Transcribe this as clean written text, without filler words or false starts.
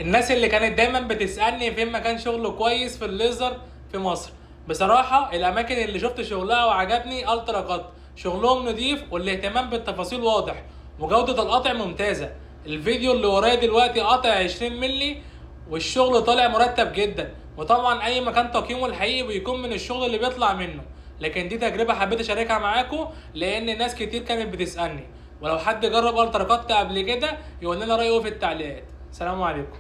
الناس اللي كانت دايما بتسألني فين مكان شغل كويس في الليزر في مصر، بصراحة الأماكن اللي شفت شغلها وعجبني Ultra Cut. شغلهم نضيف والاهتمام بالتفاصيل واضح وجودة القطع ممتازة. الفيديو اللي ورايا دلوقتي قطع 20 ملي والشغل طالع مرتب جدا. وطبعا أي مكان تقييمه الحقيقي بيكون من الشغل اللي بيطلع منه، لكن دي تجربة حبيت أشاركها معاكم لأن ناس كتير كانت بتسألني. ولو حد جرب Ultra Cut قبل كده يقول لنا رأيه في التعليقات. سلام عليكم.